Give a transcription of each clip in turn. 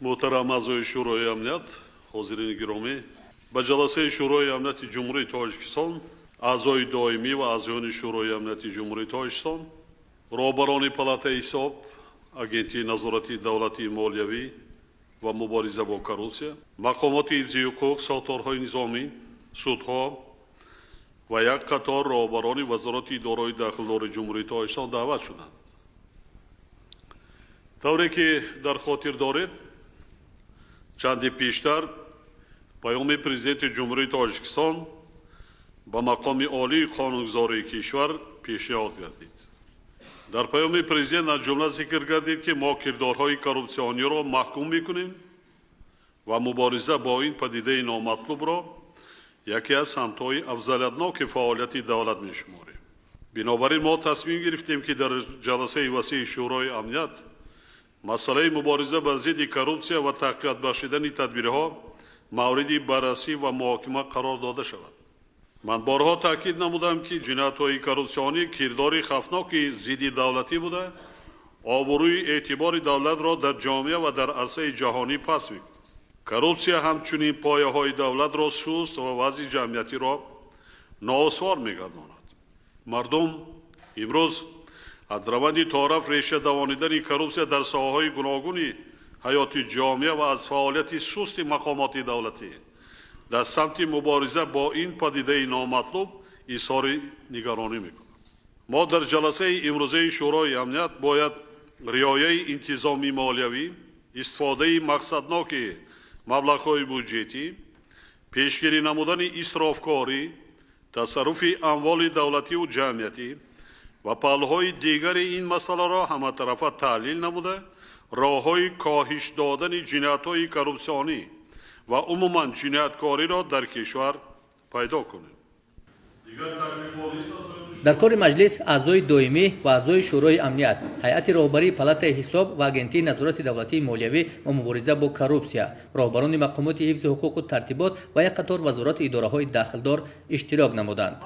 Муҳтарам аъзои Шӯрои Амният, ҳозирини гиромӣ, ба ҷаласаи Шӯрои Амнияти Ҷумҳурии Тоҷикистон аъзои доимӣ ва аъзоёни Шӯрои Амнияти Ҷумҳурии Тоҷикистон, роҳбарони Палатаи ҳисоб, Агентии назорати давлатии молиявӣ ва мубориза бо коррупсия, мақомоти ҳифзи ҳуқуқ, сохторҳои низомӣ, судҳо ва як қатор роҳбарони вазорату идораҳои дахлдори Ҷумҳурии Тоҷикистон даъват шуданд. Тавре ки дар хотир доред, чанде пештар паёми Президенти Ҷумҳурии Тоҷикистон ба мақоми олии қонунгузории кишвар пешниҳод гардид. Дар паёми президент аз ҷумла зикр гардид, ки мо кирдорҳои коррупсиониро маҳкум мекунем ва мубориза бо ин падидаи номатлубро яке аз самтҳои афзалиятноки фаъолияти давлат мешуморем. Бинобар ин мо тасмим гирифтем, ки дар ҷаласаи васеи Шӯрои Амният масъалаи мубориза бар зидди коррупсия ва тақвият бахшидани тадбирҳо мавриди баррасӣ ва муҳокима қарор дода шавад. Ман борҳо таъкид намудам, ки ҷиноятҳои коррупсионӣ кирдори хавфноки зидди давлатӣ буда, обрӯи эътибори давлатро дар ҷомеа ва дар арсаи ҷаҳонӣ паст мекунад. Коррупсия ҳамчунин пояҳои давлатро суст ва вазъи ҷамъиятиро ноусвор мегардонад. Мардум имрӯз аз раванди торафт реша давонидани коррупсия дар соҳаҳои гуногуни ҳаёти ҷомеа ва аз фаъолияти сусти мақомоти давлатӣ дар самти мубориза бо ин падидаи номатлуб изҳори нигаронӣ мекунанд. Мо дар ҷаласаи имрӯзаи Шӯрои Амният бояд риояи интизоми молиявӣ, истифодаи мақсадноки маблағҳои буҷетӣ, пешгирӣ намудани исрофкорӣ, тасарруфи амволи давлативу ҷамъиятӣ ва паҳлӯҳои дигари ин масъаларо ҳаматарафа таҳлил намуда, роҳҳои коҳиш додани ҷиноятҳои коррупсионӣ ва умуман ҷинояткориро дар кишвар пайдо кунем. Дар кори маҷлис аъзои доимӣ ва аъзои Шӯрои Амният, ҳайати роҳбарии Палатаи ҳисоб ва Агентии назорати давлатии молиявӣ ва мубориза бо коррупсия, роҳбарони мақомоти ҳифзи ҳуқуқу тартибот ва як қатор вазорату идораҳои дахлдор иштирок намуданд.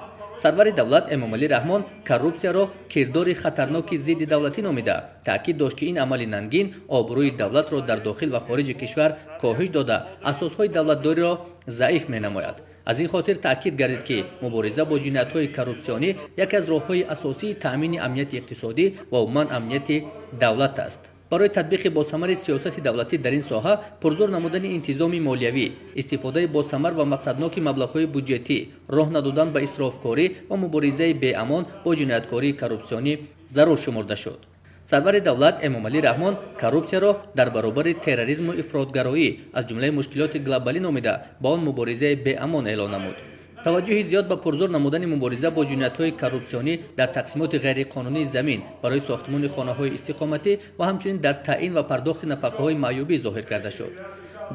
Сарвари давлат Эмомалӣ Раҳмон коррупсияро кирдори хатарноки зидди давлатӣ номида, таъкид дошт, ки ин амали нангин обрӯи давлатро дар дохил ва хориҷи кишвар коҳиш дода, асосҳои давлатдориро заиф менамояд. Аз ин хотир таъкид гардид, ки мубориза бо ҷиноятҳои коррупсионӣ яке аз роҳҳои асосии таъмини амнияти иқтисодӣ ва умуман амнияти давлат аст. Барои татбиқи босамари сиёсати давлатӣ дар ин соҳа пурзӯр намудани интизоми молиявӣ, истифодаи босамар ва мақсадноки маблағҳои буҷетӣ, роҳ надодан ба исрофкорӣ ва муборизаи беамон бо ҷинояткории коррупсионӣ зарур шуморда шуд. Сарвари давлат Эмомалӣ Раҳмон коррупсияро дар баробари терроризму ифротгароӣ аз ҷумлаи мушкилоти глобалӣ номида, ба он муборизаи беамон эълон намуд. Таваҷҷӯҳи зиёд ба пурзӯр намудани мубориза бо ҷиноятҳои коррупсионӣ дар тақсимоти ғайриқонунии замин барои сохтмони хонаҳои истиқоматӣ ва ҳамчунин дар таъин ва пардохти нафақаҳои маъюбӣ зоҳир карда шуд.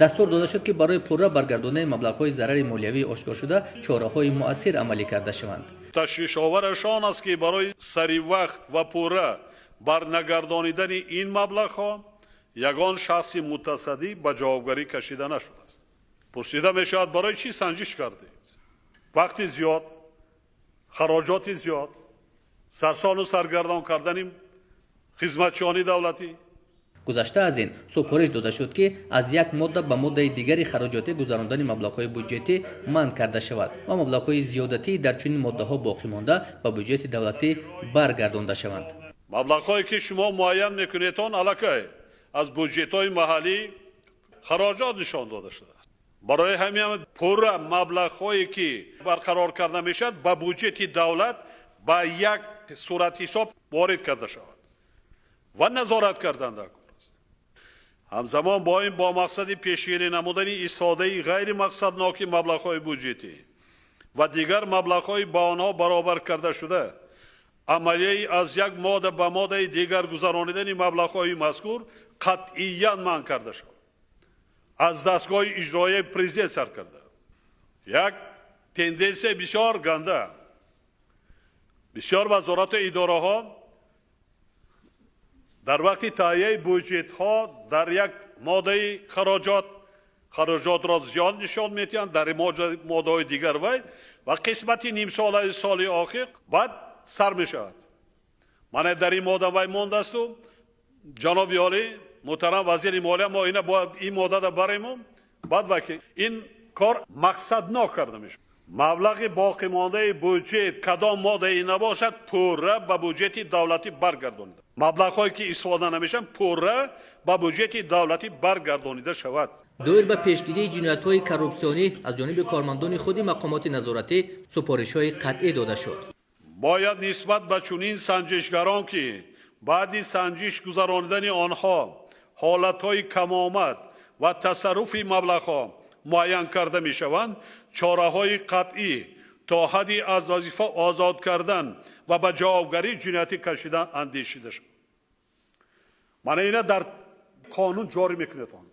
Дастур дода шуд, ки барои пурра баргардонидани маблағҳои зарари молиявии ошкоршуда чораҳои муассир амалӣ карда шаванд. Ташвишовараш он аст, ки барои саривақт ва пурра барнагардонидани ин маблағҳо ягон шахси мутасаддӣ ба ҷавобгарӣ кашида нашудааст. Пурсида мешавад, барои чӣ санҷиш кардед? Вақти зиёд, хароҷоти зиёд, сарсону саргардон кардани хизматчиёни давлатӣ. Гузашта аз ин, супориш дода шуд, ки аз як модда ба моддаи дигари хароҷотӣ гузарондани маблағҳои буҷетӣ манъ карда шавад ва маблағҳои зиёдатии дар чунин моддаҳо боқӣ монда ба буҷети давлатӣ баргардонда шаванд. Маблағҳое, ки шумо муайян мекунед, он аллакай аз буҷетҳои маҳаллӣ хароҷот нишон дода шудааст. Барои ҳамин пурра маблағҳое, ки барқарор карда мешавад, ба буҷети давлат ба як суратҳисоб ворид карда шавад ва назорат кардан дар кор аст. Ҳамзамон бо ин, бо мақсади пешгирӣ намудани истифодаи ғайримақсадноки маблағҳои буҷетӣ ва дигар маблағҳои ба онҳо баробар карда шуда, амалияи аз як модда ба моддаи дигар гузаронидани маблағҳои мазкур қатъиян манъ карда шавад, аз дастгоҳи иҷроияи президент сар карда. Як тенденсия бисёр ганда: бисёр вазорату идораҳо дар вақти таҳияи буҷетҳо дар як моддаи хароҷот хароҷотро зиёд нишон медиҳанд, дар моддаҳои дигар вай ва қисмати нимсолаи соли охир баъд сар мешавад. Мана дар ин модда вай мондасту, ҷаноби олӣ. Муҳтарам вазири молия, мо ина бояд ин моддада барему баъд ваки ин кор мақсаднок карда мешавад. Маблағи боқимондаи буҷет кадом моддае набошад, пурра ба буҷети давлатӣ баргардонида, маблағҳое ки истифода намешаванд, пурра ба буҷети давлатӣ баргардонида шавад. Доир ба пешгирии ҷиноятҳои коррупсионӣ аз ҷониби кормандони худи мақомоти назоратӣ супоришҳои қатъӣ дода шуд. Бояд нисбат ба чунин санҷишгарон, ки баъди санҷиш гузаронидани онҳо ҳолатҳои камомад ва тасарруфи маблағҳо муайян карда мешаванд, чораҳои қатъӣ то ҳадди аз вазифа озод кардан ва ба ҷавобгарии ҷиноятӣ кашидан андешида шавад. Мана ина дар қонун ҷорӣ мекунед. Он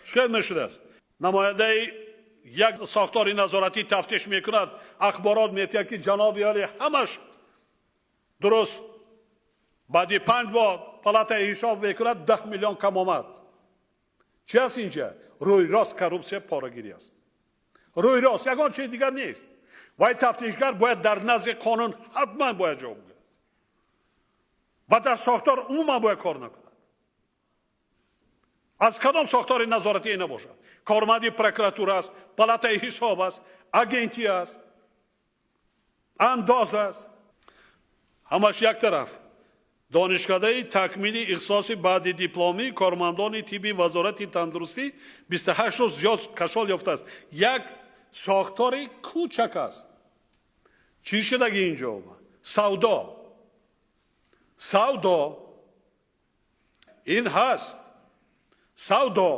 чӣ мешудааст? Намояндаи як сохтори назоратӣ тафтиш мекунад, ахборот метиҳад, ки ҷаноби олӣ, ҳамаш дуруст. Баъди 5 моҳ палатаи ҳисоб мекунад, 10 миллион кам омад. Чи аст инҷа? Рӯи рост коррупсия, порагирӣ аст, рӯи рост, ягон чиз дигар нест. Вай тафтишгар бояд дар назди қонун ҳатман бояд ҷавоб гӯяд ва дар сохтор умуман бояд кор накунад, аз кадом сохтори назоратие набошад: корманди прокуратура аст, палатаи ҳисоб аст, агентӣ аст, андоз аст. Ҳамаш як тараф, донишкадаи такмили ихтисоси баъди дипломии кормандони тибби Вазорати тандурустӣ 28 рӯз зиёд кашол ёфтааст. Як сохтори кӯчак аст. Чӣ шудаги инҷо? Савдо, савдо ин ҳаст, савдо.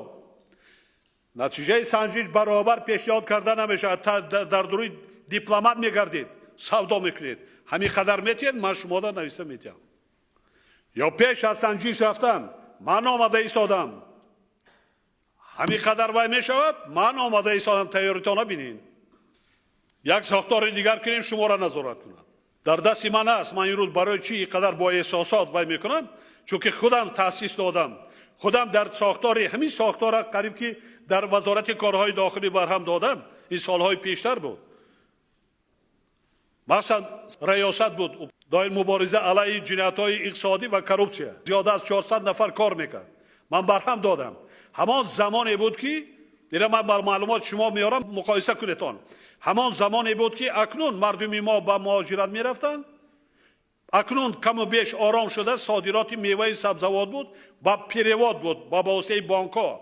Натиҷаи санҷиш баробар пешниҳод карда намешавад. Дар дуруи дипломат мегардед, савдо мекунед: ҳамин қадар метиҳед, ман шумода нависта метиҳам. Ё пеш аз санҷиш рафтан ман омада истодам, ҳамин қадар вай мешавад, ман омада истодам, тайёритона бинед. Як сохтори дигар кунем, шуморо назорат кунад. Дар дасти ман аст. Ман имрӯз барои чӣ ин қадар бо эҳсосот вай мекунам? Чунки худам таъсис додам, худам дар сохтори ҳамин сохтора қариб ки дар Вазорати корҳои дохилӣ барҳам додам. Ин солҳои пештар буд, махсусан раёсат буд доир мубориза алайҳи ҷиноятҳои иқтисодӣ ва коррупсия, зиёда аз 400 нафар кор мекард, ман барҳам додам. Ҳамон замоне буд, ки ира ман бар маълумот шумо меорам, муқоиса кунед. Он ҳамон замоне буд, ки акнун мардуми мо ба муҳоҷират мерафтанд, акнун каму беш ором шуда, содироти меваи сабзавот буд ба перевод буд, ба воситаи бонкҳо.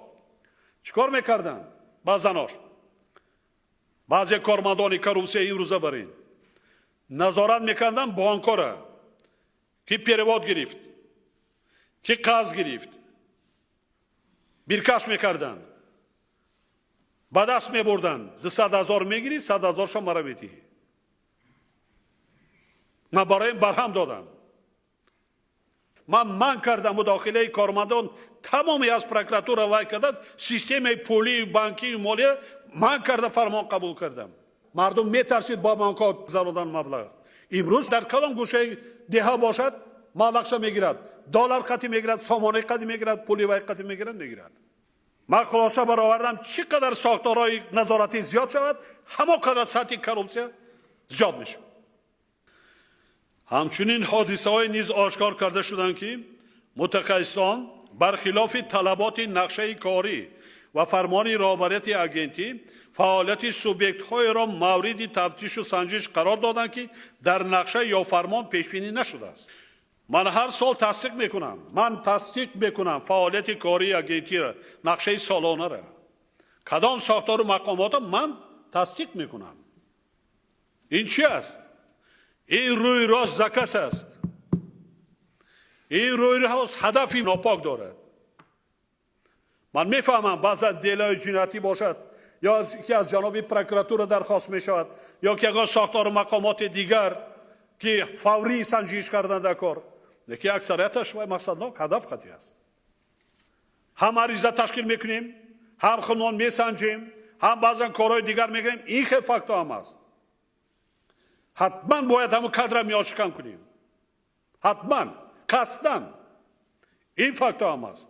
Чӣ кор мекарданд баъзанош, баъзе кормандони коррупсия имрӯза? Бар ин назорат мекарданд бонкҳоро, ки перевод гирифт, ки қарз гирифт, биркаш мекарданд, ба даст мебурданд. 200 000 мегирӣ, 100 000-шо мара метиҳӣ. Ман барои ин барҳам додам, ман манъ кардам мудохилаи кормандон тамоми аз прокуратура вай кардад, системаи пулию банкию молия манъ карда, фармон қабул кардам. Мардум метарсид бо бонкҳо гузаронидан маблағ. Имрӯз дар кадом гӯшаи деҳа бошад, маблағша мегирад, доллар қатӣ мегирад, сомонаи қатӣ мегирад, пули вай қатӣ мегирад, мегирад. Ман хулоса баровардам: чӣ қадар сохторҳои назоратӣ зиёд шавад, ҳамон қадар сатҳи коррупсия зиёд мешавад. Ҳамчунин ҳодисаҳое низ ошкор карда шуданд, ки мутахассисон бархилофи талаботи нақшаи корӣ ва фармони роҳбарияти агентӣ фаъолияти субъектҳоеро мавриди тафтишу санҷиш қарор доданд, ки дар нақша ё фармон пешбинӣ нашудааст. Ман ҳар сол тасдиқ мекунам, ман тасдиқ мекунам фаъолияти кории агентиро, нақшаи солонаро, кадом сохтору мақомотро ман тасдиқ мекунам. Ин чи аст? Ин рӯи рост заказ аст, ин рӯи рост ҳадафи нопок дорад. Ман мефаҳмам, баъзан делои ҷиноятӣ бошад ё ки аз ҷаноби прокуратура дархост мешавад, ё ки ягон сохтору мақомоти дигар, ки фаврӣ санҷиш кардан дар кор, лекин аксарияташ вай мақсаднок ҳадаф қатъӣ аст. Ҳам ариза ташкил мекунем, ҳам худмон месанҷем, ҳам баъзан корҳои дигар мекунем. Ин хел фактҳо ҳам аст. Ҳатман бояд ҳамун кадра миёншикан кунем, ҳатман, қасдан. Ин фактҳо ҳам аст.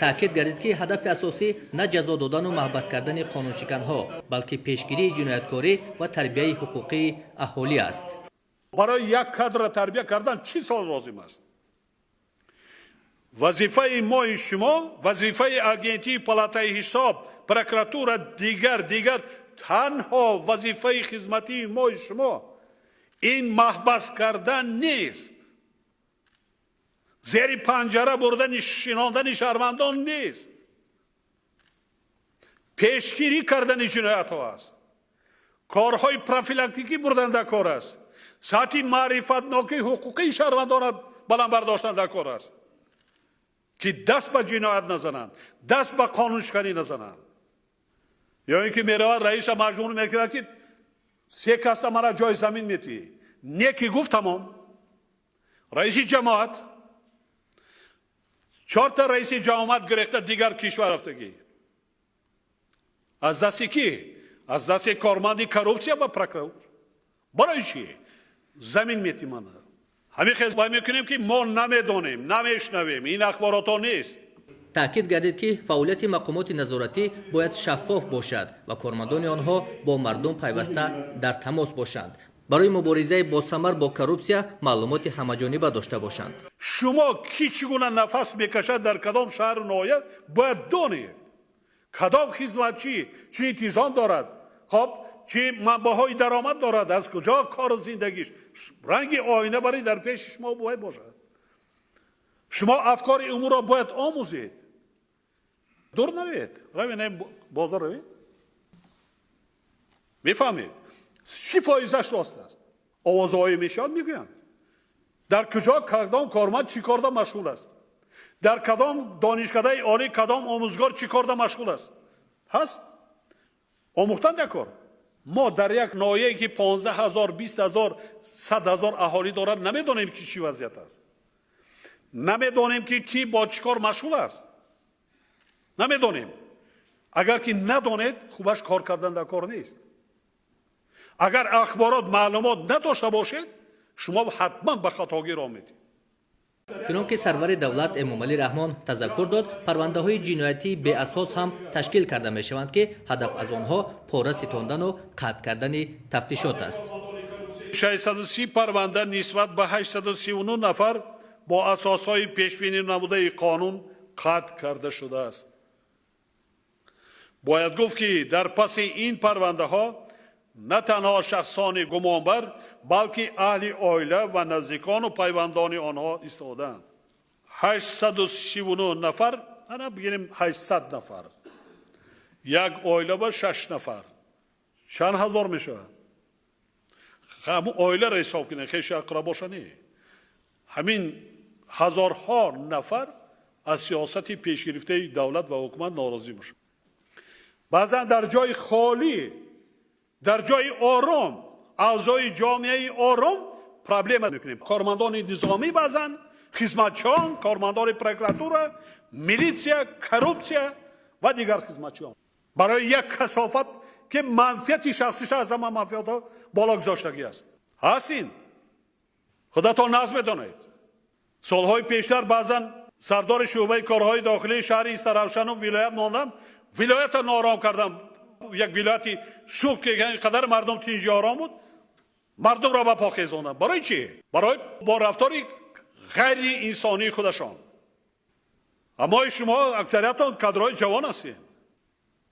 Таъкид гардид, ки ҳадафи асосӣ на ҷазо додану маҳбас кардани қонуншиканҳо, балки пешгирии ҷинояткорӣ ва тарбияи ҳуқуқии аҳолӣ аст. Барои як кадра тарбия кардан чӣ сол лозим аст? Вазифаи мои шумо, вазифаи агентии палатаи ҳисоб, прокуратура, дигар танҳо вазифаи хизматии мои шумо ин маҳбас кардан нест, зери панҷара бурдани шинондани шаҳрвандон нест, пешгирӣ кардани ҷиноятҳо аст, корҳои профилактикӣ бурдан дар кор аст, сатҳи маърифатнокии ҳуқуқии шаҳрвандонро баланд бардоштан дар кор аст, ки даст ба ҷиноят назананд, даст ба қонуншиканӣ назананд. Ё ин ки меравад, раиса маҷбур мекунад, ки се каста мара ҷои замин метиҳӣ, не ки гуфт, тамом. Раиси ҷамоат, чорта раиси ҷамоат гирехта дигар кишвар рафтагӣ. Аз дасти кӣ? Аз дасти корманди коррупсия ва прокурор. Барои чӣ замин мети мана? Ҳамин хел вай мекунем, ки мо намедонем, намешнавем, ин ахборотҳо нест. Таъкид гардид, ки фаъолияти мақомоти назоратӣ бояд шаффоф бошад ва кормандони онҳо бо мардум пайваста дар тамос бошанд, барои муборизаи босамар бо коррупсия маълумоти ҳамаҷониба дошта бошанд. Шумо кӣ чӣ гуна нафас мекашад, дар кадом шаҳру ноҳия, бояд донед, кадом хизматчӣ чӣ интизом дорад, хоб, чӣ манбаъҳои даромад дорад, аз куҷо кору зиндагиш ранги оина бари дар пеши шумо бояд бошад. Шумо афкори умурро бояд омӯзед. Дур наравед, равед, бозор равед, мефаҳмед, чӣ фоизаш рост аст. Овозҳое мешавад, мегӯянд, дар куҷо кадом корманд чӣ корда машғул аст, дар кадом донишкадаи олӣ кадом омӯзгор чӣ корда машғул аст. Ҳаст омӯхтан дар кор. Мо дар як ноҳияе, ки 15 000, 20 000, 100 000 аҳолӣ дорад, намедонем, ки чӣ вазъият аст, намедонем, ки кӣ бо чӣ кор машғул аст, намедонем. Агар ки надонед, хубаш кор кардан дар кор нест. Агар ахборот, маълумот надошта бошед, шумо ҳатман ба хатогӣ роҳ медиҳед. Чунон ки сарвари давлат Эмомалӣ Раҳмон тазаккур дод, парвандаҳои ҷиноятии беасос ҳам ташкил карда мешаванд, ки ҳадаф аз онҳо пора ситондану қатъ кардани тафтишот аст. 630 парванда нисбат ба 839 нафар бо асосҳои пешбинӣ намудаи қонун қатъ карда шудааст. Бояд гуфт, ки дар паси ин парвандаҳо на танҳо шахсони гумонбар, балки аҳли оила ва наздикону пайвандони онҳо истодаанд. 839 нафар, ана бигирем, 800 нафар, як оила ба шаш нафар чанд ҳазор мешавад? Ҳамун оиларо ҳисоб кунед, хешу ақрабоша не. Ҳамин ҳазорҳо нафар аз сиёсати пешгирифтаи давлат ва ҳукумат норозӣ мешавад. Баъзан дар ҷои холӣ, дар ҷои ором, аъзои ҷомеаи ором проблема мекунем. Кормандони низомӣ, баъзан хизматчиён, кормандони прокуратура, милитсия, коррупсия ва дигар хизматчиён барои як касофат, ки манфиати шахсиша аз ҳама манфиатҳо боло гузоштагӣ аст. Ҳаст ин, худатон нағз медонед. Солҳои пештар баъзан сардори шӯъбаи корҳои дохилии шаҳри Истаравшану вилоят мондам, вилоята ноором кардам. Як вилояти шух, ки қадар мардум тинҷи ором буд, мардумро ба по хезондам. Барои чӣ? Барои бо рафтори ғайриинсонии худашон. Аммои шумо аксариятон кадрҳои ҷавон ҳастем.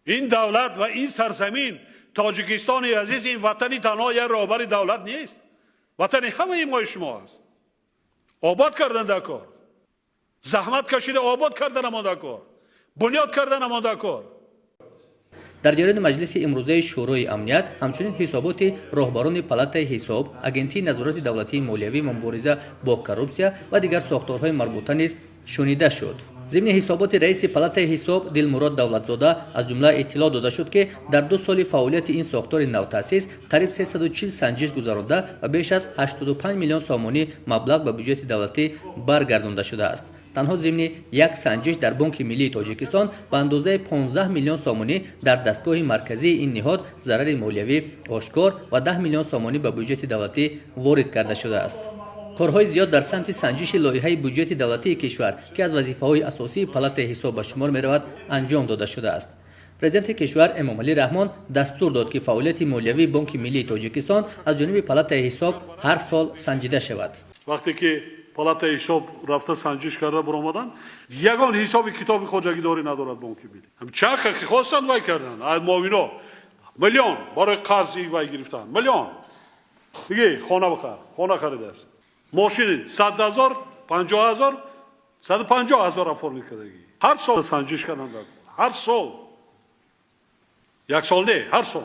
Ин давлат ва ин сарзамин, Тоҷикистони азиз, ин ватани танҳо як роҳбари давлат нест, ватани ҳамаи мои шумо аст. Обод кардан дар кор, заҳмат кашида обод карданамон дар кор, бунёд карданамон дар кор. Дар ҷараёни маҷлиси имрӯзаи Шӯрои амният ҳамчунин ҳисоботи роҳбарони Палатаи ҳисоб, Агентии назорати давлатии молиявӣ, мубориза бо коррупсия ва дигар сохторҳои марбута низ шунида шуд. Зимни ҳисоботи раиси Палатаи ҳисоб Дилмурод Давлатзода аз ҷумла иттилоъ дода шуд, ки дар 2 соли фаъолияти ин сохтори навтаъсис қариб 340 санҷиш гузаронда ва беш аз 85 миллион сомонӣ маблағ ба бюҷети давлатӣ баргардонда шудааст. Танҳо зимни як санҷиш дар Бонки миллии Тоҷикистон ба андозаи 15 миллион сомонӣ дар дастгоҳи марказии ин ниҳод зарари молиявӣ ошкор ва 10 миллион сомонӣ ба бюҷети давлатӣ ворид карда шудааст. Корҳои зиёд дар самти санҷиши лоиҳаи буҷети давлатии кишвар, ки аз вазифаҳои асосии Палатаи ҳисоб ба шумор меравад, анҷом дода шудааст. Президенти кишвар Эмомалӣ Раҳмон дастур дод, ки фаъолияти молиявии Бонки миллии Тоҷикистон аз ҷониби Палатаи ҳисоб ҳар сол санҷида шавад. Вақте ки палатаи ҳисоб рафта санҷиш карда баромаданд, ягон ҳисоби китоби хоҷагидорӣ надорад бонки миллӣ. Чанд ки хостанд, вай карданд, аз муовино миллион барои қарзи вай гирифтанд, миллион диги хона бихар, хона харидааст, мошини 100 000, 50 000, 150 000 оформить кардагӣ. Ҳар сол санҷиш карданд, ҳар сол, як сол не, ҳар сол.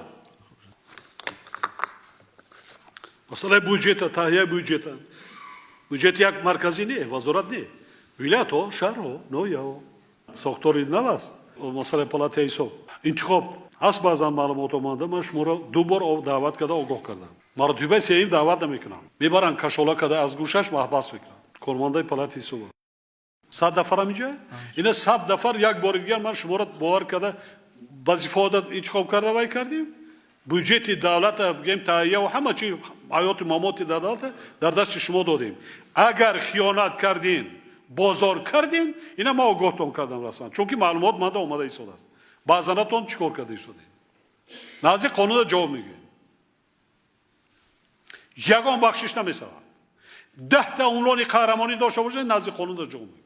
Масъалаи буҷета, таҳияи буҷета. Буҷет як марказӣ не, вазорат не, вилоятҳо, шаҳрҳо, ноҳияҳо. Сохтори нав аст. Масъалаи палатаи ҳисоб, интихоб ҳаст. Баъзан маълумот омада, ман шуморо ду бор даъват карда, огоҳ кардам. Маротибаи сеюм даъват намекунам. Мебаранд, кашола карда, аз гӯшаш маҳбас мекунанд кормандаи палатаи ҳисоб. 100 нафар ҳаминҷа, ина 100 нафар. Як бори дигар ман шуморо бовар карда, вазифаода интихоб карда, вай кардем. Буҷети давлата бигем, таҳия, ҳама чи, ҳаёту мамоти давлата дар дасти шумо додем. Агар хиёнат кардин, бозор кардин, ина ма огоҳтон кардам расман, чунки маълумот манда омада истодааст. Баъзанатон чӣ кор карда истодем, назди қонуна ҷавоб мегӯем. Ягон бахшиш намешавад. 10-та унвони қаҳрамонӣ дошта бошед, назди қонуна ҷавоб мегӯем.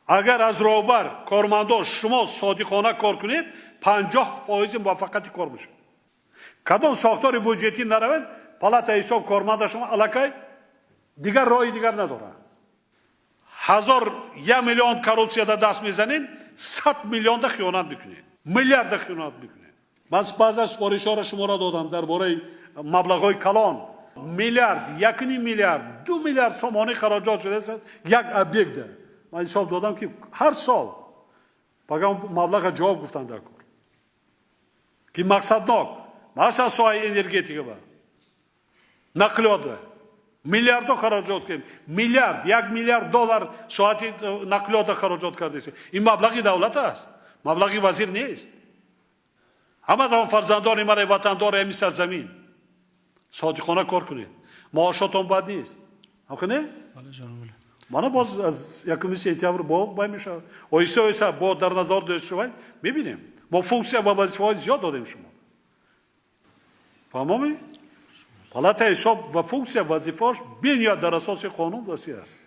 Агар аз роҳбар, кормандон шумо содиқона кор кунед, 50 фоизи муваффақияти кор мешавад. Кадом сохтори буҷетӣ наравед, палатаи ҳисоб корманда шумо аллакай дигар роҳи дигар надорад. Ҳазор, 1 миллион коррупсияда даст мезанед, 100 миллионда хиёнат мекунед, миллиарда хиёнат мекунед. Ман баъзан супоришҳоро шуморо додам дар бораи маблағҳои калон, миллиард, 1,5 миллиард, 2 миллиард сомонӣ хароҷот шудааст як объектда. Ман ҳисоб додам, ки ҳар сол пага маблаға ҷавоб гуфтанд дар кор, ки мақсаднок. Масалан, соҳаи энергетика ба нақлиёт ба миллиардҳо хароҷот кардем, миллиард, 1 миллиард доллар соати нақлиёта хароҷот кардем. Ин маблағи давлат аст, маблағи вазир нест. Ҳаматон фарзандони мана, ватандори ҳамин сарзамин, содиқона кор кунед. Маошотон бад нест, охи не? Мана боз аз 1 сентябр бо бай мешавад, оҳиста оҳиста бо дар назар дошта шавад. Мебинем, мо функсия ва вазифаҳои зиёд додем шумо. Фаҳмоми? Палатаи ҳисоб ва функсия, вазифааш бениҳоят дар асоси қонун васеъ аст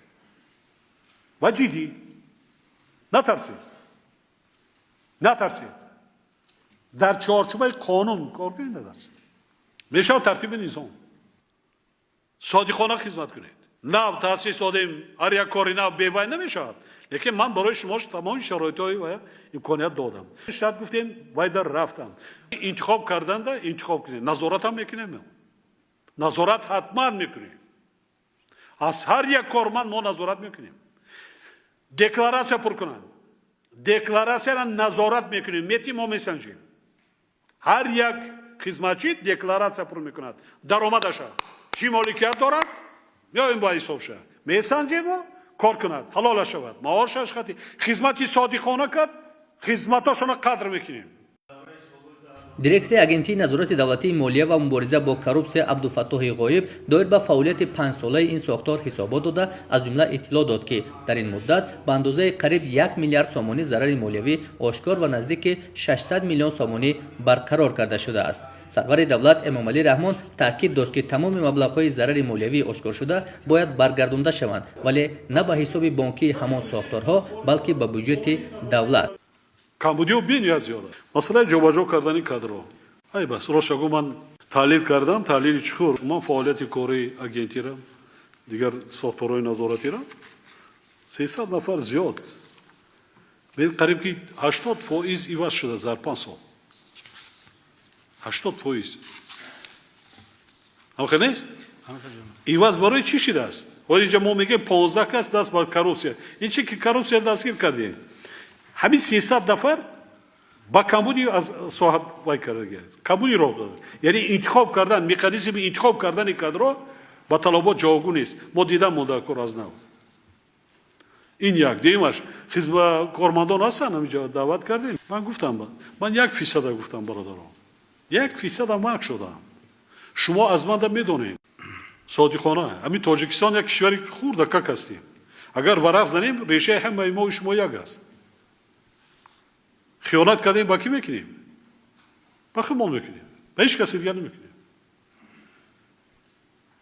ва ҷиддӣ. Натарсед, натарсед, дар чорчӯбаи қонун кор кунед, натарсед. Мешавад тартиби низом. Содиқона хизмат кунед. Нав таъсис додем, ҳар як кори нав бевай намешавад, лекин ман барои шумо тамоми шароитҳои ва имконият додам. Штат гуфтем, вай дар рафтам. Интихоб карданда интихоб кунед, назоратам мекунем, назорат ҳатман мекунем. Аз ҳар як корманд мо назорат мекунем. Декларатсия пур кунанд, декларатсияро назорат мекунем, метим, мо месанҷем. Ҳар як хизматчӣ декларатсия пур мекунад, даромадаша, чӣ моликият дорад, меоем ба ҳисобша, месанҷему. Кор кунад, ҳалола шавад, маошаш хати хизмати содиқона кард, хизматошона қадр мекунем. Директори Агентии назорати давлатии молия ва мубориза бо коррупсия Абдуфаттоҳи Ғоиб доир ба фаъолияти панҷсолаи ин сохтор ҳисобот дода, аз ҷумла иттилоъ дод, ки дар ин муддат ба андозаи қариб 1 миллиард сомонӣ зарари молиявӣ ошкор ва наздики 600 миллион сомонӣ барқарор карда шудааст. Сарвари давлат Эмомалӣ Раҳмон таъкид дошт, ки тамоми маблағҳои зарари молиявӣ ошкоршуда бояд баргардонда шаванд, вале на ба ҳисоби бонкии ҳамон сохторҳо, балки ба буҷети давлат. Камбудиҳо бениҳоят зиёд аст. Масъалаи ҷобаҷо кардани кадрҳо, ай бас, ростшагӯ, ман таҳлил кардам, таҳлили чуқур. Ман фаъолияти кории агентира, дигар сохторҳои назоратира, 300 нафар зиёд, қариб ки 80% иваз шуда дар 5 сол, 80%. Ҳамхел нест? Иваз барои чӣ шидааст? Ҳоли инҷа мо мегӯем, 15 кас даст ба коррупсия, ин чи ки коррупсия дастгир кардем. Ҳамин 300 нафар ба камбуди аз соҳа вай кардагиаст, камбуди роҳ дод, яъне интихоб кардан, механизми интихоб кардани кадрро ба талабот ҷавобгӯ нест. Мо дидам, монда кор аз нав. Ин як. Дуюмаш, хизма кормандон ҳастанд, ҳаминҷо даъват кардем. Ман гуфтам, ман 1 фисада гуфтам, бародарон, 1 фисада марк шудам. Шумо аз манда медонед, содиқона, ҳамин Тоҷикистон як кишвари хурдакак ҳастем. Агар варақ занем, решаи ҳамаи мо шумо як аст. Хиёнат кардем, ба кӣ мекунем? Ба худмон мекунем, ба ҳеҷ каси дигар намекунем.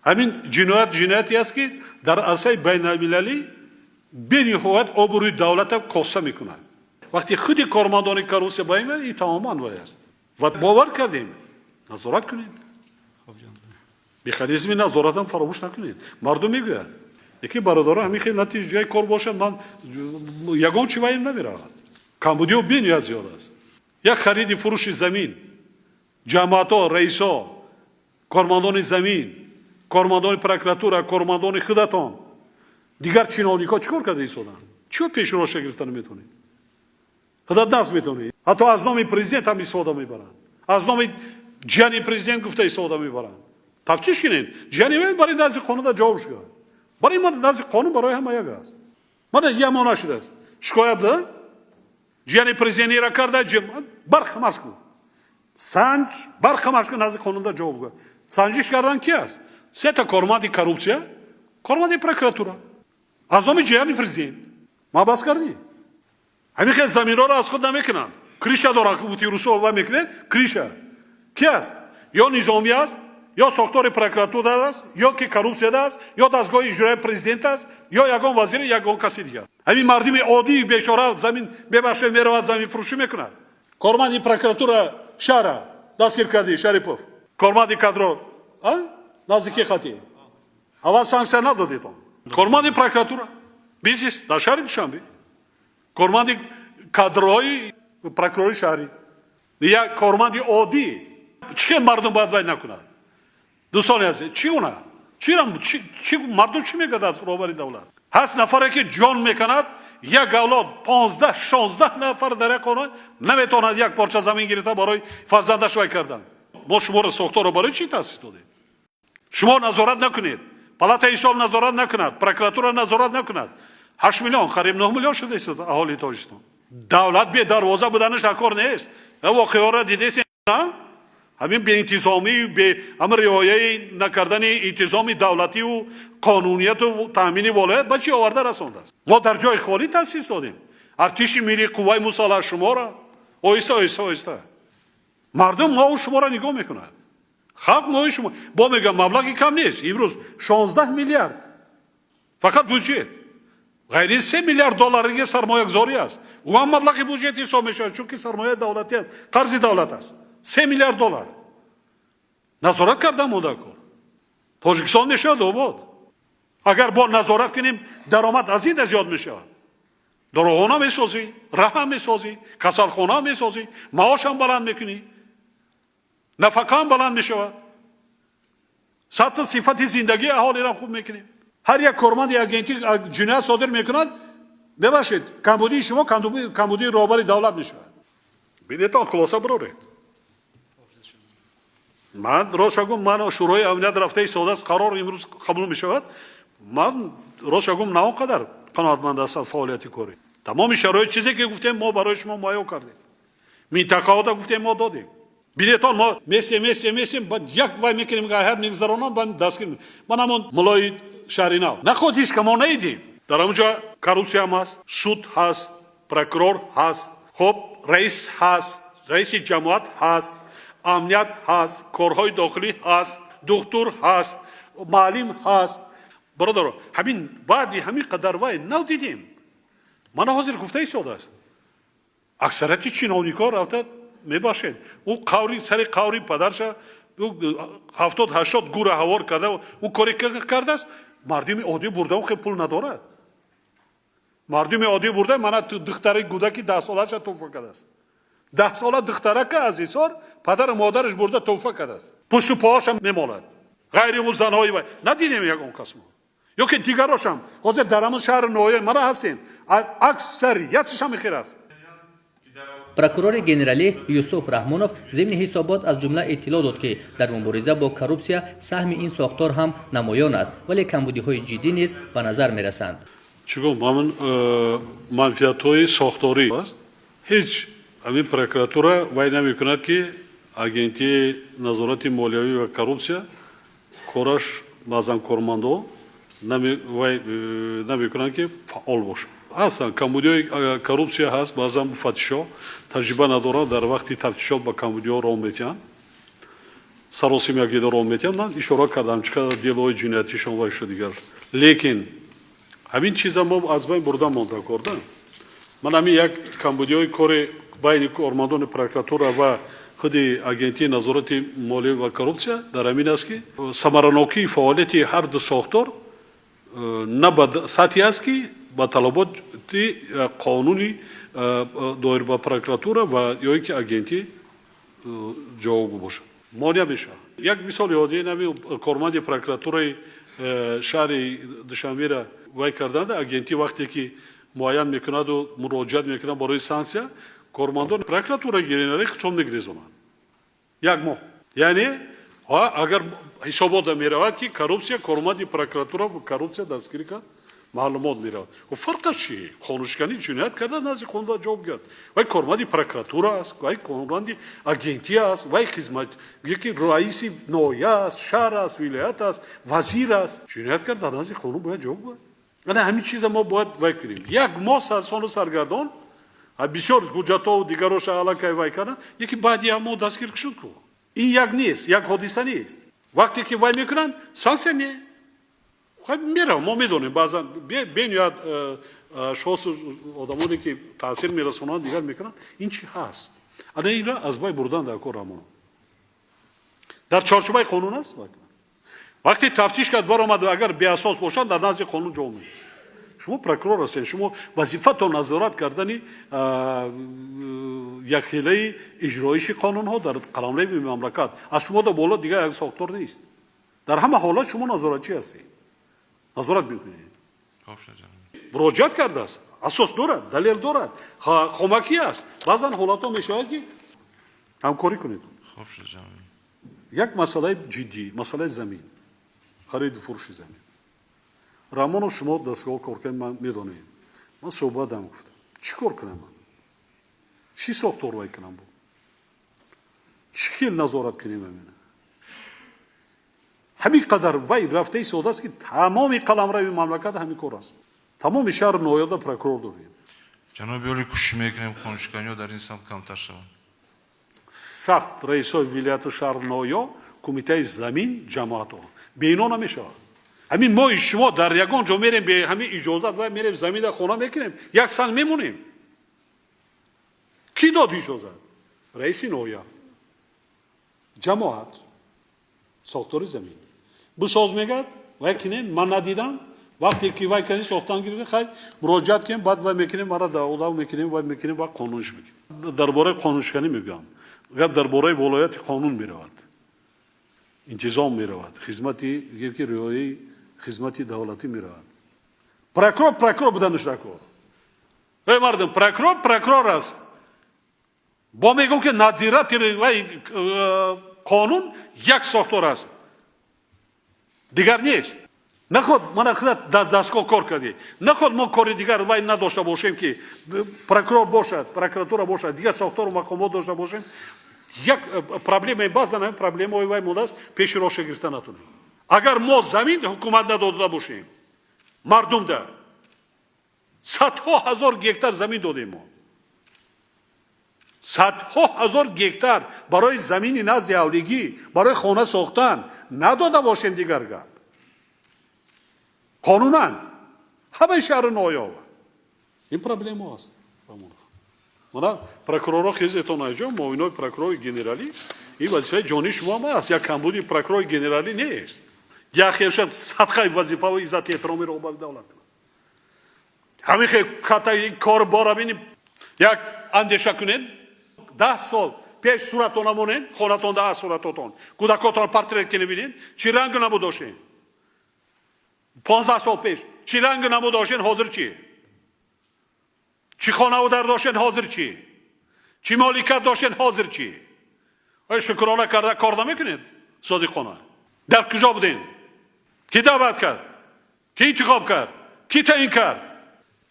Ҳамин ҷиноят ҷинояте аст, ки дар арсаи байналмилалӣ бениҳоят обрӯи давлата коста мекунад. Вақте худи кормандони коррупсия ба ин тамоман вай аст. Ва бовар кардем, назорат кунед, механизми назоратам фаромӯш накунед. Мардум мегӯяд, яке бародарон, ҳамин хел натиҷаи кор бошад, ман ягон чи ваем намеравад. Камбудиҳо бениҳоят зиёд аст. Як хариди фурӯши замин, ҷамоатҳо, раисо, кормандони замин, кормандони прокуратура, кормандони худатон, дигар чиновникҳо чӣ кор карда истоданд? Чиро пеши роша гирифта наметавонед? Худат даст метавонед. Ҳатто аз номи президент ҳам истифода мебаранд, аз номи ҷияни президент гуфта истифода мебаранд. Тафтиш кунед, ҷияни барои назди қонунда ҷавоб шуд. Барои ма назди қонун барои ҳама як аст. Мана ямона шудааст шикоят да ҷияни президентира карда, бархамаш кун, санҷ, бархамаш кун, назди қонунда ҷавоб гӯ. Санҷиш кардан ки аст? Сета корманди коррупсия, корманди прокуратура аз номи ҷияни президент ма бас кардӣ. Ҳамин хел заминҳоро аз худ намекунанд, крыша доранд, русо ва мекунед. Крыша ки аст? Ё низомӣ аст, ё сохтори прокуратура аст, ё ки коррупсияда аст, ё дастгоҳи иҷроияи президент аст, ё ягон вазир, ягон каси дигар. Ҳамин мардуми оддии бечора замин, мебахшед, меравад, заминфурӯшӣ мекунад. Корманди прокуратура шаҳра дастгир кардӣ, Шарипов, корманди кадро наздики хати аввал санксия надодед. Он корманди прокуратура бизнес дар шаҳри Душанбе, корманди кадрҳои прокурори шаҳрӣ, як корманди оддӣ. Чӣ хел мардум бояд вай накунад? Дӯстони азиз, чӣ гуна, чӣ мардум чӣ мегӯяд аз роҳбари давлат? Ҳаст нафаре, ки ҷон меканад, як авлод, 15-16 нафар дар як хона, наметавонад як порча замин гирифта барои фарзандаш вай кардан. Мо шуморо сохторро барои чӣ таъсис додем? Шумо назорат накунед, палатаи ҳисоб назорат накунад, прокуратура назорат накунад. 8 миллион, қариб 9 миллион шудааст аҳолии Тоҷикистон. Давлат бедарвоза буданаш дар кор нест. Воқеаро дидесен, ҳамин беинтизомӣ, ҳамин риояи накардани интизоми давлативу қонунияту таъмини волоят ба чӣ оварда расондааст. Мо дар ҷои холӣ таъсис додем артиши миллӣ, қувваи мусаллаҳ. Шуморо оҳиста, оҳиста, оҳиста мардум мову шуморо нигоҳ мекунад. Халқ мои шумо бо мегӯям, маблағи кам нест. Имрӯз 16 миллиард фақат буҷет, ғайри 3 миллиард доллариги сармоягузорӣ аст. Ӯ ҳам маблағи буҷет ҳисоб мешавад, чунки сармояи давлатӣ аст, қарзи давлат аст. 3 миллиард доллар назорат карда монда кор. Тоҷикистон мешавад обод, агар бо назорат кунем. Даромад аз ин зиёд мешавад, дорухона месозӣ, раҳам месозӣ, касалхона месозӣ, маошам баланд мекунӣ, нафақаам баланд мешавад, сатҳу сифати зиндагии аҳолиро хуб мекунем. Ҳар як корманди агентӣ ҷиноят содир мекунад, бебахшед, камбудии шумо камбудии роҳбари давлат мешавад. Бинетон, хулоса бироред. Ман рост гум, ман Шӯрои амният рафта истодааст, қарор имрӯз қабул мешавад. Ман рост гум, на он қадар қаноатманд ҳастам фаъолияти корӣ. Тамоми шароит, чизе ки гуфтем, мо барои шумо муҳайё кардем. Минтақаҳода гуфтем, мо додем. Бинетон, мо месем, месем, месем, баъд як вай мекунем, ҳайат мегузаронам, баъд дастгир. Ман ҳамон мулои шаҳри нав наход, ҳеч ка мо наидем. Дар ҳамонҷо коррупсиям ҳаст, суд ҳаст, прокурор ҳаст, хоб, раис ҳаст, раиси ҷамоат ҳаст, амният ҳаст, корҳои дохилӣ ҳаст, духтур ҳаст, маълим ҳаст. Бародаро, ҳамин баъди ҳамин қадар вай нав дидем. Мана ҳозир гуфта истодааст, аксарияти чиновникҳо рафта, мебахшед, ӯ қаври сари қаври падарша 70-80 гура ҳавор карда, ӯ коре кардааст. Мардуми оддӣ бурда, хел пул надорад. Мардуми оддӣ бурда, мана духтари гудаки 10 солаша туҳфа кардааст. 10 сола духтарака аз ҳисор падару модараш бурда туҳфа кардааст, пушту поҳошам мемолад. Ғайри ӯ занҳои вай надидем ягон кас мо ё ки дигарошам. Ҳозир дар ҳамон шаҳри ноҳия мана ҳастем, аксарияташ ҳам хир аст. Прокурори генералӣ Юсуф Раҳмонов зимни ҳисобот аз ҷумла иттилоъ дод, ки дар мубориза бо коррупсия саҳми ин сохтор ҳам намоён аст, вале камбудиҳои ҷиддӣ низ ба назар мерасанд. Чӣ гум, ҳамин манфиатҳои сохторӣ аст. Ҳеҷ ҳамин прокуратура вай намекунад, ки агентии назорати молиявӣ ва коррупсия кораш баъзан кормандо вай намекунанд, ки фаъол бошад. Ҳастанд камбудиҳои коррупсия ҳаст. Баъзан муфаттишо таҷриба надоранд, дар вақти тафтишот ба камбудиҳо роҳ метиҳанд. Саросимягидаро метиҳам, ман ишора кардам, чӣ қадар делои ҷиноятишон вай шуд дигар. Лекин ҳамин чиза мо аз байн бурда монда корда. Ман ҳамин як камбудиҳои кори байни кормандони прокуратура ва худи Агентии назорати молия ва коррупсия дар ҳамин аст, ки самаранокии фаъолияти ҳар ду сохтор на ба сатҳе аст, ки ба талаботи қонуни доир ба прокуратура ва ё ин ки агентӣ ҷавобгӯ бошад. Монеа мешавад. Як мисоли оддӣ: нами корманди прокуратураи шаҳри Душанбера вай карданд. Агентӣ вақте ки муайян мекунаду муроҷиат мекунад барои санксия, кормандони прокуратура гиренара чон мегирезонанд як моҳ. Яъне агар ҳисобота меравад, ки коррупсия, корманди прокуратура коррупсия дастгирӣ кард, маълумот меравад. Фарқаш чи? Қонуншиканӣ, ҷиноят карда, назди қонун бояд ҷавоб гирад. Вай корманди прокуратура аст, вай корманди агентӣ аст, вай хизмат яки раиси ноҳия аст, шаҳр аст, вилоят аст, вазир аст. Ҷиноят кард, дар назди қонун бояд ҷавоб гӯяд. Ана ҳамин чиза мо бояд вай кунем. Як моҳ сарсону саргардон, бисёр ҳуҷҷатҳо дигароша аллакай вай кардан, яки баъди як моҳ дастгир шуд ку. Ин як нест, як ҳодиса нест. Вақте ки вай мекунанд, санксия не мерав. Мо медонем, баъзан бениҳоят ашхосу одамоне ки таъсир мерасонанд, дигар мекунанд. Ин чи ҳаст? Ана инро аз бай бурдан дар кор рамон дар чорчӯбаи қонун аст. Вақте тафтиш кард, баромад, агар беасос бошанд, дар назди қонун ҷавоб медиҳад. Шумо прокурор ҳастед, шумо вазифатон назорат кардани якхелаи иҷроиши қонунҳо дар қаламрави мамлакат. Аз шумо да боло дигар як сохтор нест. Дар ҳама ҳолат шумо назоратчӣ ҳастед, назорат мекунед. Муроҷиат кардааст, асос дорад, далел дорад, хомакӣ аст. Баъзан ҳолатҳо мешавад, ки ҳамкорӣ кунед. Як масъалаи ҷиддӣ, масъалаи замин, хариду фурӯши замин. Рамонов, шумо дастгоҳ кор кунед, ман медонем. Ман суҳбатам гуфтам, чӣ кор кунам ман, чӣ сохтор вай кунам, бу чӣ хел назорат кунем? Амина ҳамин қадар вай рафта истодааст, ки тамоми қаламрави мамлакат ҳамин кор аст. Тамоми шаҳру ноҳияда прокурор дорем. Ҷаноби олӣ, кӯшиш мекунем, қонуншиканиҳо дар ин самт камтар шаванд. Сахт раисои вилояту шаҳру ноҳиё, кумитаи замин, ҷамоатҳо, бе ино намешавад. Ҳамин мои шумо дар ягон ҷо мерем, бе ҳамин иҷозат вай мерем, замина хона мекунем, як санг мемонем. Кӣ дод иҷозат? Раиси ноҳия, ҷамоат, сохтори замин. Бисоз мегӯяд, вай кинем, ман надидам. Вақте ки вай кани сохтан гирифтем, хай, муроҷиат кунем, баъд вай мекунем, мара даъват мекунем, вай мекунем ва қонуниш мекунем. Дар бораи қонуншиканӣ мегӯям, гап дар бораи волояти қонун меравад, интизом меравад, хизмати ки риояи хизмати давлатӣ меравад. Прокурор прокурор буданаш дар кор. Эй мардум, прокурор прокурор аст. Бо мегӯм, ки надзиратели вай қонун як сохтор аст, дигар нест. Наход мана худат дар дастгоҳ кор кардӣ, наход мо кори дигар вай надошта бошем, ки прокурор бошад, прокуратура бошад, дигар сохтору мақомот дошта бошем. Як проблемаи баъзан ҳамин проблемаҳои вай мондааст, пеши роҳша гирифта натонем. Агар мо замин ҳукумат надода бошем, мардумда садҳо ҳазор гектар замин додем. Мо садҳо ҳазор гектар барои замини назди ҳавлигӣ, барои хона сохтан надода бошем, дигар гап. Қонунан ҳамаи шаҳру ноҳияҳо ин проблема аст. Мана прокурорҳо, хезетон айҷо, муовинои прокурори генералӣ, ин вазифаи ҷонии шумо ҳам аст. Як камбуди прокурори генералӣ нест, як хелшад садқаи вазифаву иззати эҳтироми роҳбари давлат. Ҳамин хел катаи кор бора бинем, як андеша кунед. 10 сол пеш суратона монед, хонатон да суратотон, кӯдакотон портрет кини бинед, чӣ ранг набуд доштем. 15 сол пеш чӣ ранг набуд доштен, ҳозир чӣ? Чӣ хонаву дар доштен, ҳозир чӣ? Чӣ моликат доштен, ҳозир чӣ? Ой, шукрона карда кор намекунед содиқона. Дар куҷо будем? Кӣ даъват кард, кӣ интихоб кард, кӣ таъин кард?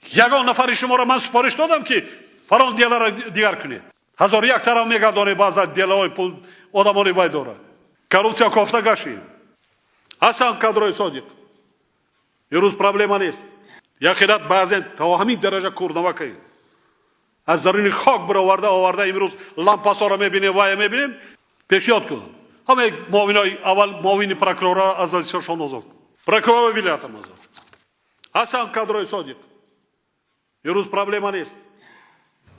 Ягон нафари шуморо ман супориш додам, ки фалон деларо дигар кунед? Ҳазору як тараф мегардонед, баъза делаҳои пул одамони вай дорад. Коррупсия кофта гаштем. Ҳастанд кадрои содиқ, имрӯз проблема нест. Яхират баъзен то ҳамин дараҷа курнава кардем, аз даруни хок бароварда оварда. Имрӯз лампасоро мебинем, вая мебинем. Пешниҳод кун. Ҳамаи муовинои аввал, муовини прокурорро аз вазифашон озод, прокурори вилоятам озод. Ҳастанд кадрои содиқ, имрӯз проблема нест.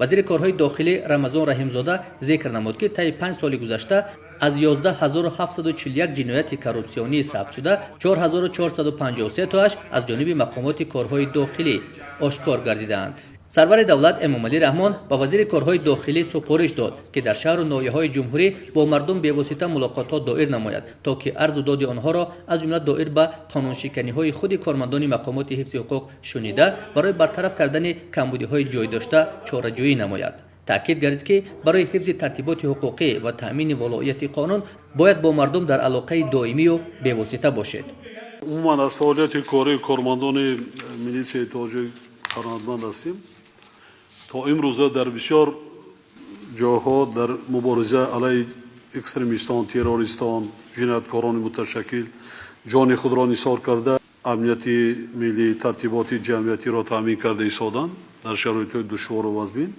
Вазири корҳои дохилӣ Рамазон Раҳимзода зикр намуд, ки таи 5 соли гузашта аз 11 741 ҷинояти коррупсионӣ сабтшуда 4453 тоаш аз ҷониби мақомоти корҳои дохилӣ ошкор гардидаанд. Сарвари давлат Эмомалӣ Раҳмон ба вазири корҳои дохилӣ супориш дод, ки дар шаҳру ноҳияҳои ҷумҳурӣ бо мардум бевосита мулоқотҳо доир намояд, то ки арзу доди онҳоро, аз ҷумла доир ба қонуншиканиҳои худи кормандони мақомоти ҳифзи ҳуқуқ, шунида, барои бартараф кардани камбудиҳои ҷой дошта чораҷӯӣ намояд. Таъкид гардид, ки барои ҳифзи тартиботи ҳуқуқӣ ва таъмини волоияти қонун бояд бо мардум дар алоқаи доимию бевосита бошед. Умуман, аз фаъолияти кории кормандони милитсияи тоҷик қаноатманд ҳастем. То имрӯза дар бисёр ҷойҳо дар мубориза алайҳи экстремистон, террористон, ҷинояткорони муташаккил ҷони худро нисор карда, амнияти миллӣ, тартиботи ҷамъиятиро таъмин карда истоданд дар шароитҳои душвору вазмин.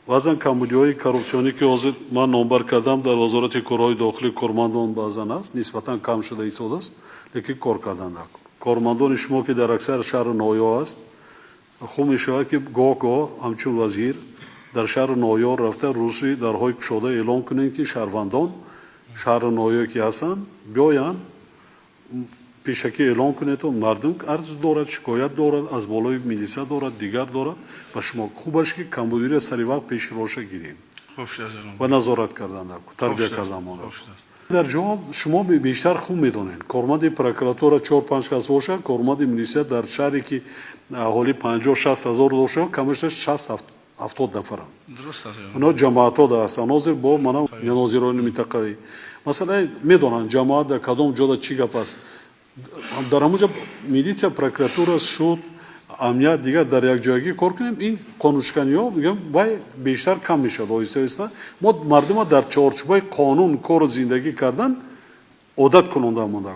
Баъзан камбудиҳои коррупсионӣ, ки ҳозир ман номбар кардам, дар Вазорати корҳои дохилӣ кормандон баъзан аст, нисбатан кам шуда истодааст, лекин кор кардан даркор. Кормандони шумо, ки дар аксар шаҳру ноҳияҳо аст, хуб мешавад, ки гоҳ гоҳ ҳамчун вазир дар шаҳру ноҳияҳо рафта, рӯзи дарҳои кушода эълон кунем, ки шаҳрвандон шаҳру ноҳияе ки ҳастанд, биёянд, пешакӣ эълон кунед. Мардум арз дорад, шикоят дорад, аз болои милиса дорад, дигар дорад. Ба шумо хубаш, ки камбудиро сари вақт пеши роша гирем ва назорат кардан, тарбия кардан монад. Дар ҷавоб шумо бештар хуб медонед, корманди прокуратура чор панҷ кас бошад, корманди милисия дар шаҳре, ки аҳолӣ 50-60 ҳазор бошад, камаш 60-70 нафаранд. Онҳо ҷамоатҳо ҳастанд. Ҳозир бо мана нозирони минтақавӣ масалан медонанд, ҷамоат дар кадом ҷода чӣ гап аст. Дар ҳамонҷа милитсия, прокуратура, суд, амният, дигар дар якҷоягӣ кор кунем, ин қонуншиканиҳо, мегӯям, вай бештар кам мешавад оҳиста оҳиста. Мо мардума дар чорчӯбаи қонун кору зиндагӣ кардан одат кунонда монда.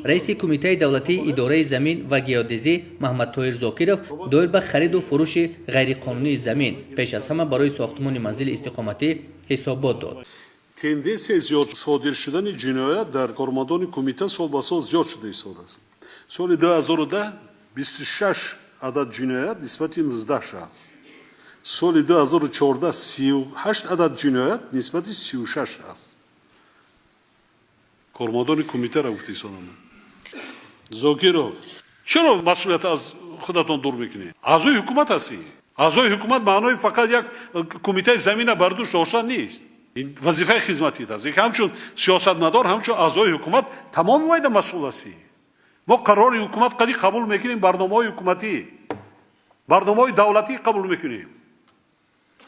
Раиси Кумитаи давлатии идораи замин ва геодезӣ Маҳмадтоҳир Зокиров доир ба хариду фурӯши ғайриқонунии замин, пеш аз ҳама барои сохтмони манзили истиқоматӣ, ҳисобот дод. Тенденсияи зиёд содир шудани ҷиноят дар кормандони кумита сол ба сол зиёд шуда истодааст. Соли 2010 26 адад ҷиноят нисбати 19 шахс, соли 2014 38 адад ҷиноят нисбати 36 шахс. Кормандони кумитаро гуфта истодам. Зокиров, чаро масъулият аз худатон дур мекунед? Аъзои ҳукумат ҳастӣ. Аъзои ҳукумат маънои фақат як кумитаи замина бар дӯш доштан нест. Ин вазифаи хизматият аст. Ҳамчун сиёсатмадор, ҳамчун аъзои ҳукумат тамоми вайда масъул ҳастӣ. Мо қарори ҳукумат қади қабул мекунем, барномаҳои ҳукуматӣ, барномаҳои давлатӣ қабул мекунем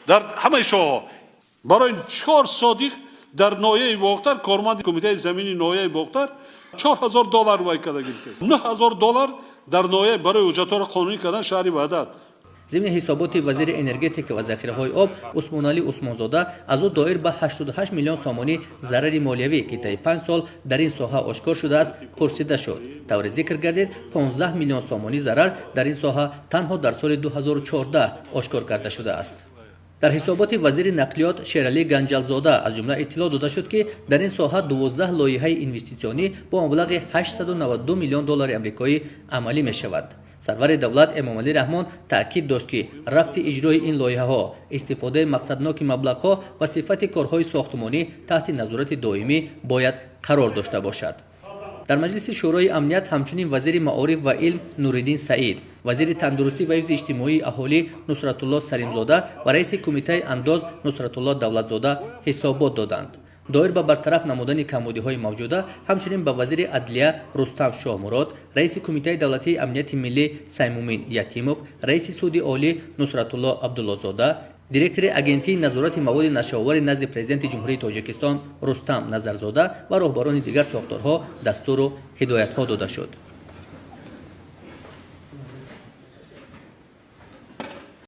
дар ҳамаи соҳаҳо. Барои чор содиқ дар ноҳияи Бохтар корманди кумитаи замини ноҳияи Бохтар 4000 доллар вай карда гирифтааст, 9000 доллар дар ноҳия барои ҳуҷҷатҳоро қонунӣ кардан шаҳри Ваҳдат. Зимни ҳисоботи вазири энергетика ва захираҳои об Усмоналӣ Усмонзода аз ӯ доир ба 88 миллион сомонӣ зарари молиявӣ, ки таи 5 сол дар ин соҳа ошкор шудааст, пурсида шуд. Тавре зикр гардид, 15 миллион сомонӣ зарар дар ин соҳа танҳо дар соли 2014 ошкор карда шудааст. Дар ҳисоботи вазири нақлиёт Шералӣ Ганҷалзода аз ҷумла иттилоъ дода шуд, ки дар ин соҳа 12 лоиҳаи инвеститсионӣ бо маблағи 892 миллион доллари амрикоӣ амалӣ мешавад. Сарвари давлат Эмомалӣ Раҳмон таъкид дошт, ки рафти иҷрои ин лоиҳаҳо, истифодаи мақсадноки маблағҳо ва сифати корҳои сохтмонӣ таҳти назорати доимӣ бояд қарор дошта бошад. Дар Маҷлиси Шӯрои амният ҳамчунин вазири маориф ва илм Нуриддин Саид, вазири тандурустӣ ва ҳифзи иҷтимоии аҳолӣ Нусратулло Салимзода ва раиси Кумитаи андоз Нусратулло Давлатзода ҳисобот доданд. Доир ба бартараф намудани камбудиҳои мавҷуда ҳамчунин ба вазири адлия Рустам Шоҳмурод, раиси Кумитаи давлатии амнияти миллӣ Саймумин Ятимов, раиси Суди олӣ Нусратулло Абдуллозода, директори Агентии назорати маводи нашъаовари назди Президенти Ҷумҳурии Тоҷикистон Рустам Назарзода ва роҳбарони дигар сохторҳо дастуру ҳидоятҳо дода шуд.